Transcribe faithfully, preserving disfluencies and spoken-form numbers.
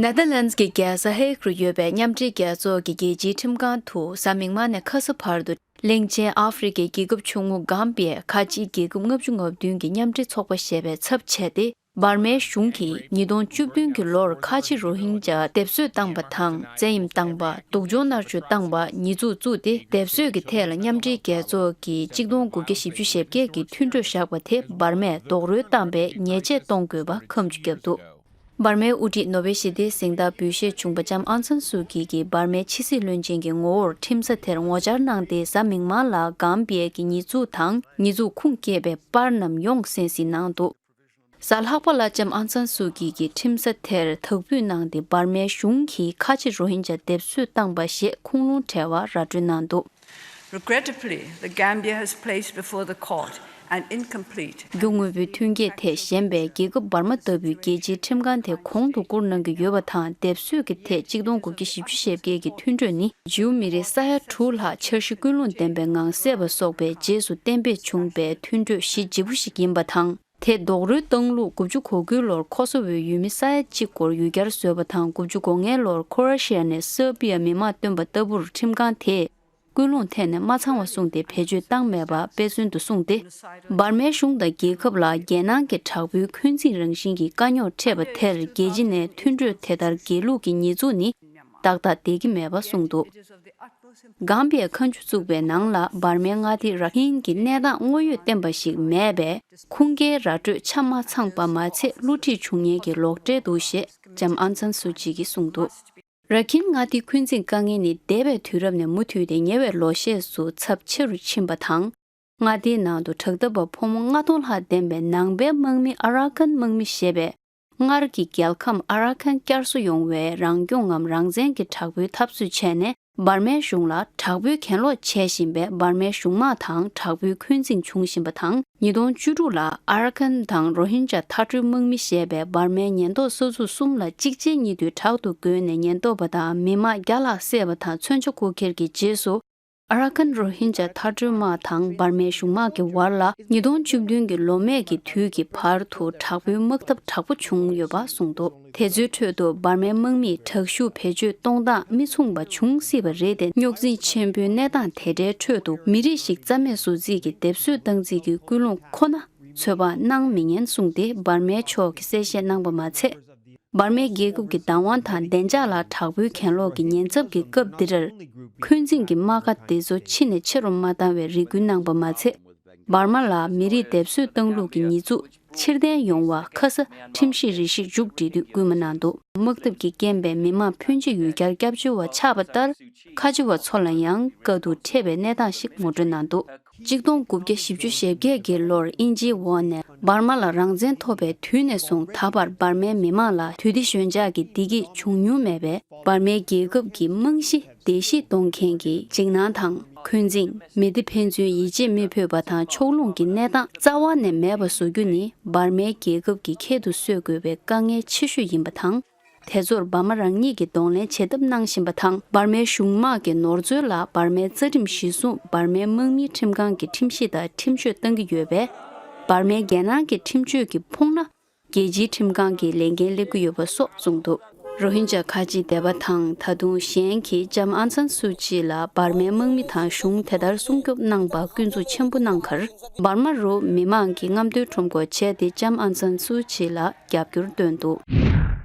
ནེ་དར་ལན་ཌི་གི་རྒྱལ་ས་ཧེག་རུ་ཡོད་པའི་མཉམ་འབྲེལ་རྒྱལ་ཚོགས་ཀྱི་རྒྱལ་སྤྱིའི་ཁྲིམས་ཁང་དུ་གཟའ་མིག་དམར་ནས་ཁ་སང་བར་དུ། གླིང་ཆེན་ཨ་ཧྥེ་རི་ཁའི་རྒྱལ་ཁབ་ཆུང་ངུ་གྷམ་པའི་ཁ་ཆེའི་རྒྱལ་ཁབ་ལྔ་བཅུ་ང་བདུན་གྱི་མཉམ་འབྲེལ་ཚོགས་པ་ཞེས་པའི་ཚབ་བྱས་ཏེ། འབར་མའི་གཞུང་གིས་ཉིས་སྟོང་བཅུ་བདུན་གྱི་ལོར་ཁ་ཆེ་རོ་ཧིན་ཇཱ་སྡེབ་གསོད་བཏང་པ་དང་། བཙན་གཡེམ་བཏང་པ། སྡུག་སྦྱོང་མནར་གཅོད་བཏང་པ་ཉེས་འཛུགས་བཙུགས་ཏེ། སྡེབ་གསོད་ཀྱི་ཐད་ལ་མཉམ་འབྲེལ་རྒྱལ་ཚོགས་ཀྱིས་གཅིག་སྟོང་དགུ་བརྒྱ་བཞི་བཅུ་ཞེ་བརྒྱད་ཀྱི་མཐུན་གྲོས་བཞག་པ་དེ་འབར་མས་རྡོག་རོལ་བཏང་པའི་ཉེས་ཆད་གཏོང་དགོས་པ་ཁ་མཆུ་བརྒྱབ་འདུག་འབར་མའི་དབུ་ཁྲིད་ནོ་བེལ་ཞི་བདེའི་གཟེངས་རྟགས་འབུལ་བཞེས་བྱུང་པ་ལྕམ་ཨང་སན་སུའུ་ཀི་གིས་འབར་མའི་ཕྱི་སྲིད་བློན་ཆེན་གྱི་ངོ་བོར་ཁྲིམས་ས་དེར་ངོ་བཅར་གནང་སྟེ། གཟའ་མིག་དམར་ལ་གྷམ་པའི་གི་ཉེས་འཛུགས་དང་ཉེས་འཛུགས་ཁུངས་སྐྱེལ་བའི་པར་རྣམས་ཡོང་གསན་གཟིགས་གནང་འདུག་གཟའ་ལྷག་པ་ལ་ལྕམ་ཨང་སན་སུའུ་ཀི་གིས་ཁྲིམས་ས་དེར་དག་འབུལ་གནང་སྟེ། འབར་མའི་གཞུང་གིས་ཁ་ཆེ་རོ་ཧིན་ཇཱ་སྡེབ་གསོད་བཏང་པ་ཞེས་ཁུངས་ལུང་བྲལ་བ་ར་སྤྲོད་གནང་འདུག Regrettably, the Gambia has placed before the court an incomplete རྒྱུ་དངོས་པོའི་ཐོན་སྐྱེད་ཐད་ཞན་པའི་རྒྱལ་ཁབ་འབར་མ་ལྟ་བུའི་རྒྱལ་སྤྱིའི་ཁྲིམས་ཁང་དེ་གོང་དུ་བཀུར་གནང་གི་ཡོད་པ་དང་། སྡེབ་གསོད་ཀྱི་ཐད་གཅིག་སྟོང་དགུ་བརྒྱ་བཞི་བཅུ་ཞེ་བརྒྱད་ཀྱི་མཐུན་གྲོས་ནི། ཇིའུ་མི་རིགས་ས་ཡ་དྲུག་ལྷག་འཆར་གཞི་ཀུན་སློང་ལྡན་པའི་ངང་བསད་པ་སོགས་པའི་རྗེས་སུ་གཏན་འབེབས་བྱུང་པའི་མཐུན་གྲོས་གཞི་ལྗིད་པོ་ཞིག་ཡིན་པ་དང་། དེ་རྡོག་རོལ་བཏང་ལུགས། དགུ་བཅུ་གོ་དགུའི་ལོར་ཁོ་སོ་བོའི་ཡུལ་མི་ས་ཡ་གཅིག་སྐོར་ཡུལ་གྱར་བཟོས་པ་དང་། དགུ་བཅུ་གོ་ལྔའི་ལོར་ཁོ་ར་ཤི་ཡ་ནས་སེར་བྷི་ཡ་མི་མང་བཏོན་པ་ལྟ་བུར། ཁྲིམས་ཁང་དེས་ཀུན་སློང་ཐད་ནས་མ་ཚང་བ་གསུངས་ཏེ། བེད་སྤྱོད་བཏང་མེད་པ་དཔེ་མཚོན་དུ་གསུངས་ཏེ། འབར་མའི་གཞུང་དང་རྒྱལ་ཁབ་ལ་རྒྱལ་ནང་གི་དྲག་པོའི་འཁོན་འཛིན་རང་བཞིན་གྱི་དཀའ་རྙོག་འཕྲད་པ་དེར། རྒྱལ་སྤྱི་ནས་མཐུན་གྲོས་དེ་ལྟར་དགེ་ལུགས་ཀྱི་ཉེས་འཛུགས་ནི་ཏག་ཏག་བསྡད་ཀྱི་མེད་པ་གསུངས་འདུག་གྷམ་པའི་ཁ་མཆུ་བཙུགས་པའི་ནང་ལ། འབར་མའི་མངའ་སྡེ་ར་ཁིན་གྱི་གནས་སྟངས་དངོས་ཡོད་བརྟན་པ་ཞིག་མེད་པས། ཁུངས་སྐྱེལ་ར་སྤྲོད་ཆ་མ་ཚང་པ་མ་ཚད། བསླུ་བྲིད་བྱུང་ཉེན་གྱི་ལོག་འགྲེལ་འདུག་ཞེས་ལྕམ་ཨང་སན་སུ་ཅི་གིས་གསུངས་འདུག་ར་ཁིན་མངའ་སྡེའི་འཁོན་འཛིན་དཀའ་ངལ་ནི་འདས་པའི་དུས་རབས་ནས་མུ་མཐུད་དེ་ཉེ་བའི་ལོ་ཤས་སུ་ཚབས་ཆེ་རུ་ཕྱིན་པ་དང་། མངའ་སྡེའི་ནང་དུ་དྲག་འཐབ་པ་ཕོ་མོ་ལྔ་སྟོང་ལྷག་ལྡན་པའི་ནང་པའི་དམག་མི་ཨ་ར་ཀན་དམག་མི་ཞེས་པས། སྔར་གྱི་རྒྱལ་ཁམས་ཨ་ར་ཀན་བསྐྱར་གསོ་ཡོང་བའི་རང་སྐྱོང་ངམ་རང་བཙན་གྱི་དྲག་པོའི་འཐབ་རྩོད་བྱས་ནས། འབར་མའི་གཞུང་ལ་དྲག་པོའི་གྱེན་ལོག་བྱེད་བཞིན་པའི་འབར་མའི་གཞུང་དམག་དང་དྲག་པོའི་འཁོན་འཛིན་བྱུང་བཞིན་པ་དང་། ཉིས་སྟོང་བཅུ་དྲུག་ལ་ཨ་ར་ཀན་དང་རོ་ཧིན་ཇཱ་མཐའ་གྲོལ་དམག་མི་ཞེས་པའི་འབར་མའི་ཉེན་རྟོག་ས་ཚུགས་གསུམ་ལ་གཅིག་རྗེས་གཉིས་མཐུད་དྲག་ཏུ་རྒོལ་ནས་ཉེན་རྟོག་པ་དང་མི་དམངས་བརྒྱ་ལྷག་བསད་པ་དང་། མཚོན་ཆ་རྐུ་འཁྱེར་གྱི་རྗེས་སུ། ཨ་ར་ཀན་རོ་ཧིན་ཇཱ་མཐའ་གྲོལ་དམག་དང་འབར་མའི་གཞུང་དམག་གི་བར་ལ་ཉིས་སྟོང་བཅུ་བདུན་གྱི་ལོ་སྨད་ཀྱི་དུས་ཀྱི་བར་དུ་དྲག་པོའི་དམག་འཐབ་དྲག་པོ་བྱུང་ཡོད་པ་གསུངས་འདུག་དེ་ཚོའི་ཁྲོད་དུ་འབར་མའི་དམག་མིས་དྲག་ཤུགས་བེད་སྤྱོད་གཏོང་སྟངས་མི་མཚུངས་པ་འབྱུང་སྲིད་པ་རེད་དེ། རྙོག་འཛིང་ཆེན་པོའི་གནས་སྟངས་དེ་འདྲའི་ཁྲོད་དུ་མི་རིགས་ཤིག་རྩ་མེད་བཟོ་རྩིས་ཀྱི་སྡེབ་གསོད་བཏང་རྩིས་ཀྱི་ཀུན་སློང་ཁོ་ན་ཚོད་དཔག་གནང་མི་ཉན་གསུངས་ཏེ། འབར་མའི་ཕྱོགས་ཀྱིས་གསལ་བཤད་གནང་པ་མ་ཚད། འབར་མའི་རྒྱལ་ཁབ་ཀྱི་བདག་དབང་དང་བདེ་འཇགས་ལ་དྲག་པོའི་གྱེན་ལོག་གི་ཉེན་ཚབས་ཀྱི་སྐབས་འདིར། འཁོན་འཛིན་གྱི་རྨ་ཁ་དེ་ཚོ་ཕྱི་ནས་ཆེ་རུ་མ་བཏང་བའི་རེ་སྐུལ་གནང་པ་མ་ཚད། འབར་མ་ལ་མི་རིགས་སྡེབ་གསོད་བཏང་ལུགས་ཀྱི་ཉེས་འཛུགས་ཕྱིར་འཐེན་ཡོང་བར་ཁ་ས་ཁྲིམས་ཞིབ་རེ་ཞིག་མཇུག་སྒྲིལ་དུས་སྐུལ་མ་གནང་འདུག་དམག་འཐབ་ཀྱི་རྐྱེན་པས་མི་དམངས་ཕོན་ཆེ་ཡུལ་གྱར་སྐྱབས་བཅོལ་བ་ཆགས་པ་ལྟར། ཁ་ཆེ་བ་ཚོ་ལ་ཡང་དཀའ་སྡུག་འཕྲད་པའི་གནས་སྟངས་ཤིག་ངོ་སྤྲོད་གནང་འདུག་གཅིག་སྟོང་དགུ་བརྒྱ་བཞི་བཅུ་ཞེ་བརྒྱད་ཀྱི་ལོར་དབྱིན་ཇིའི་འོག་ནས་འབར་མ་ལ་རང་བཙན་ཐོབ་པའི་དུས་ནས་བཟུང་ད་བར་འབར་མའི་མི་དམངས་ལ་དུས་བདེ་ཞོད་འཇགས་ཀྱི་བདེ་སྐྱིད་བྱུང་མྱོང་མེད་པས། འབར་མའི་རྒྱལ་ཁབ་ཀྱི་རྨང་གཞི་བརྡལ་བཤིག་གཏོང་མཁན་གྱི་འཇིགས་སྣང་དང་འཁོན་འཛིན། མི་སྡེ་ཕན་ཚུན་ཡིད་ཆེས་མི་ཕོད་པ་དང་ཕྱོགས་ལྷུང་གི་གནས་སྟངས་རྩ་བ་ནས་མེད་པ་བཟོ་རྒྱུ་ནི་འབར་མའི་རྒྱལ་ཁབ་ཀྱི་ཁྱད་དུ་གསོད་དགོས་པའི་དཀའ་ངལ་ཆེ་ཤོས་ཡིན་པ་དང་། དེ་ཚོར་འབར་མ་རང་ཉིད་ཀྱིས་གདོང་ལེན་བྱེད་ཐབས་གནང་བཞིན་པ་དང་། འབར་མའི་གཞུང་དམག་གི་ནོར་འཛོལ་ལ་འབར་མའི་རྩ་ཁྲིམས་གཞིར་བཟུང་འབར་མའི་དམག་མིའི་ཁྲིམས་ཁང་གིས་ཁྲིམས་ཞིབ་དང་ཁྲིམས་གཅོད་གཏང་གི་ཡོད་པས། འབར་མའི་རྒྱལ་ནང་གི་ཁྲིམས་གཅོད་ཀྱིས་ཕོངས་ན། རྒྱལ་སྤྱིའི་ཁྲིམས་ཁང་གི་ལས་འགན་སླེབས་ཀྱི་ཡོད་པ་སོགས་གསུངས་འདུག་རོ་ཧིན་ཇཱ་ཁ་ཆེའི་སྡེ་པ་དང་། ད་དུང་གཞན་གྱིས་ལྕམ་ཨང་སན་སུའུ་ཅི་ལ་འབར་མའི་དམག་མི་དང་གཞུང་དེ་ལྟར་སྲུང་སྐྱོབ་གནང་པར་སྐྱོན་འཛུགས་ཆེན་པོ་གནང་ཁར། འབར་མ་རུ་མི་མང་གིས་རྔམ་སྟོན་ཁྲོམ་སྐོར་བྱས་ཏེ། ལྕམ་ཨང་སན་སུའུ་ཅི་ལ་རྒྱབ་སྐྱོར་བཏོན་འདུག